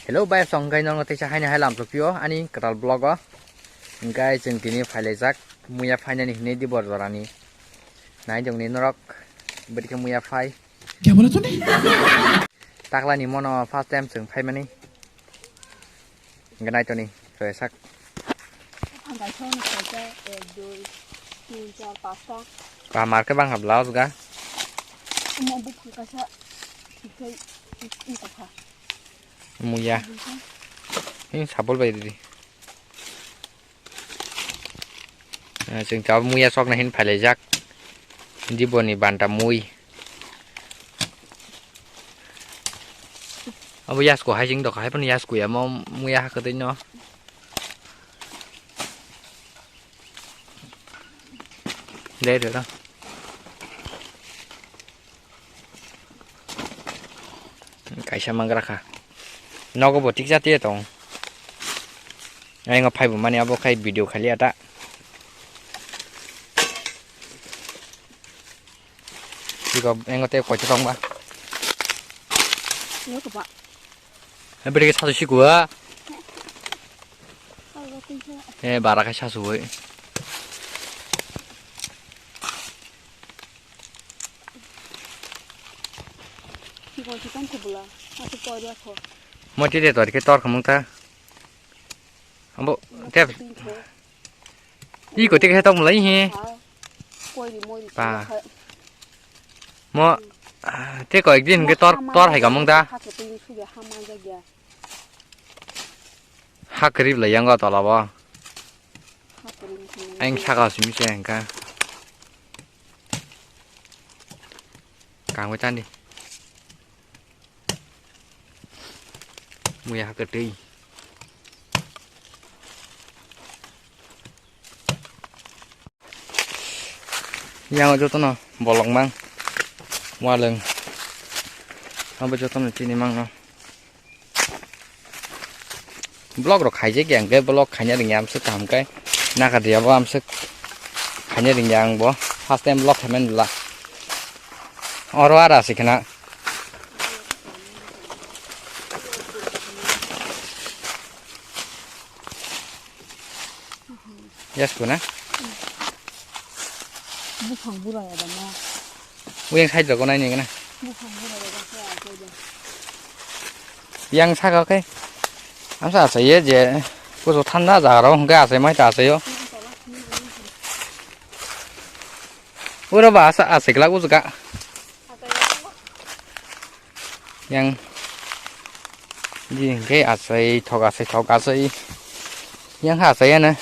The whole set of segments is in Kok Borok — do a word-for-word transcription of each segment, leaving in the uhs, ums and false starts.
Hello, bai song kai nong teisa haini hai lam tokpio ani kwtal vlog o. Hingkai chwng tini phailaijak muya phainani hinwi di bor jorani. Nai jongni norok bwrikhe muya phai. Kya bola tune? Taklani mono first time chwng phaimani. Hingke nai toni, soya sak. Ang kaisa ono kaisa, ek, dui, tin, char, pasta. Ba, mar ke bang hap laos ga? Omo buphang kaisa, thik khai, thik wng tongkha. Muya. Buphang. Ini sabol bai di. Eh, chwng tabuk muya sokna hin phailaijak. Diboni banta mui. Abo yasku hai chwng dokha hai phano yasku ya mo muya hakhe twi no. Dai rw. Kaisa mangra kha. Nogo bo tiksa tiya tong. Aingo phaibo mani abo khai video khali ata. Tiko aingo te koito tong ba. Yo ko ba. Beri ke satu siku ha. Ko ba tisa. Eh, bara khai sasu woi. Bo se tong kubula, atu pori ako. Mo tide tor ke tor khamung ta. Ambo te. Iko te ke tong mulai he. Pori mori. Pa. Mo te ko ek din ke tor tor hai khamung ta. Hake tini suge hamang jagya. Hakrib la yango tola bo. Hakrib. Ang saka simi se engka. Kangwe tandi. Muya hakatwi. Yang jotono bolong mang. Waleng. Abo jotono chini mangno. Vlog rok khaijak ya, hwnkhe vlog khaina rwngya amswk kaham khe. Nakha diya bo amswk khaina rwngya ang bo. First time vlog khaimani bwla. Oro ara se khna. Yes, kuna? Buphang bura ya da ma. Uyang side rok nai ni gana. Buphang bura ya da khe a khe da. Yang saka khe. Amsa asa ye je. Kuso thanda jaga rok hwnkhe asai mai ta asai o. Uro ba asa asai glak ujuka. Yang di hwnkhe asai thok asai thok asai. Yang ha asai ano.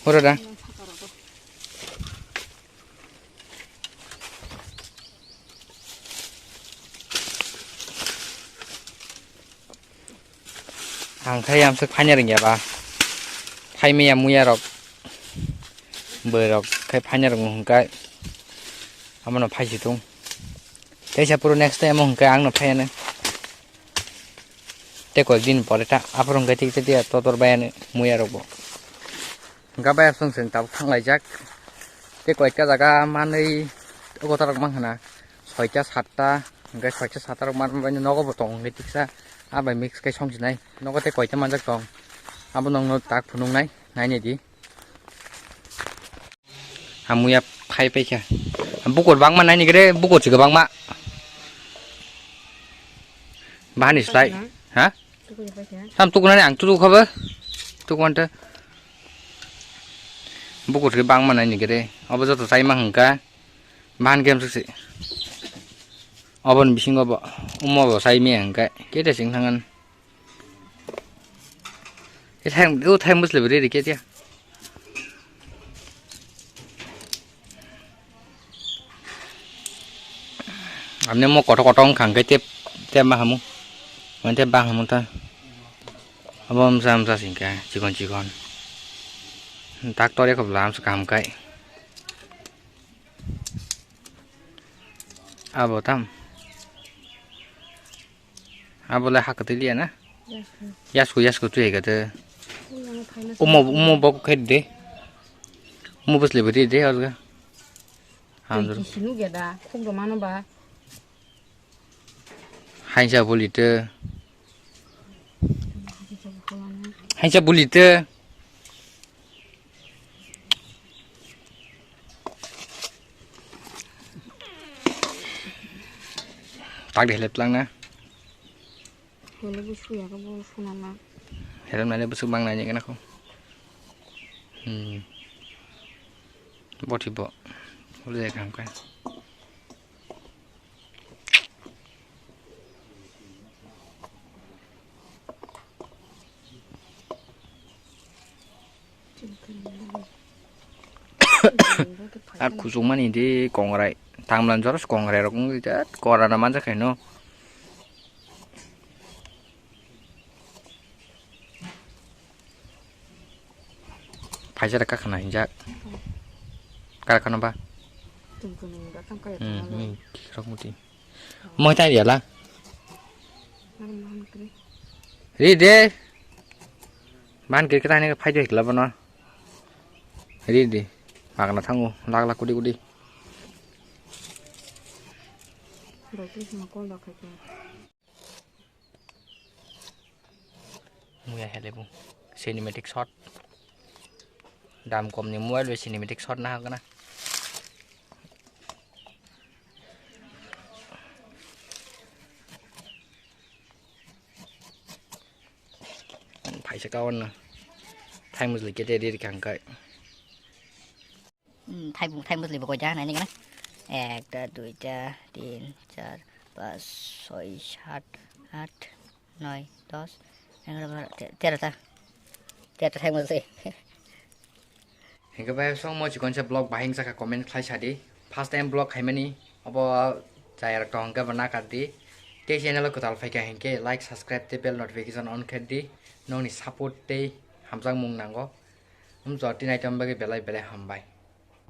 Uro da. Ang khai amswk phaina rwngya ba. Phaimaya muya rok. Bwrwi rok khai phaina rwngo hwnkhe. Abono phaisi thung. Teisa phuru next time hwnkhe ang no phaiano. Tei koyek din pore ta aphuru hwnkhe thik tei totor baiano muya rokbo. Hwnkhe bai absong chwng tabuk thanglaijak. Tei koyekta jaga manwi obo tarok mankha na soita satta, hwnkhe soita satta rok manwi nogo bo tongo hwnkhe tiksa. Abai mix khe songsinai nogo tei koita manjak tong. Abo nokno tak phunuknai nainai di. Hamuya phai paikha. Bukur bangma naini gre, bukur si kwbangma. Bahani slai. Ha? Sam tukunani ang tuku khaba. Tukuan ta. Bukur si bangma naini gre. Obo joto sai ma hwnkha. Bahan game si. Obon bisingo bo. Umo bo sai me hwnkha. Kete sing thangan. Ithang, ithang musle beri dikhe dia. Amne mo koto koto wngkha hwnkhe tep, tep ma hamu. Mane tep bang hamu ta. Abo msa msa singkha, chikon chikon. Tak tore khobla amsa kaham kai. Abo tam. Abo le ha kwtwi liya na? Yasku. Yasku, yasku twi hai kwtwi. Umo, umo bok khai de. Umo bwsli bwtwi de, orga. Hamjwk. Twi kisi nukya da, khuk rw mano ba. Hainsa buli tw. Hainsa buli tw. Tak de helep lang na. Helep bo suya khe bo suna na. Helep nai le bwswk mang nai ni gana kho. Hmm. Bo thi bo. Ule kam kai. A khusukmani di kongrai. Tamlan joros kongrai rok wngwi da korana manja khaino. Phaisa da kakhana hinjak. Kara khano ba? Tungkuni ba tangkaya Hmm, tangkaya. Mi kikrok muti. Moi tai yala. Nang man kri. Ri de. Man kri kri ni phai de kla bana. Ri de. Magna thango lak lak kudi kudi. Bai kri sima kol da khai khe. Muya hele bu. Cinematic shot. Dam kom ni mobile bai cinematic shot na hakna. Phaisa kawan na. Thai mujli kete ri kang kai. Hmm, thaibung, thai mujli bo koita nai nigana. Ekta, duita, tin, char, pas, soi, sat, at, noi, dos, egarota, te-, terota. Terota thai mujli. Hingke bai song mo chikon se vlog bahing saka comment khlai sadi. First time vlog khaimani obo chayarok tong hingke bo nakar di. Tei channel o kwtal phaikha hingke like, subscribe tei bell notification on khe di. Nongni support tei hamjakmung nango. Umjor tinai tong bagwi belai belai hambai.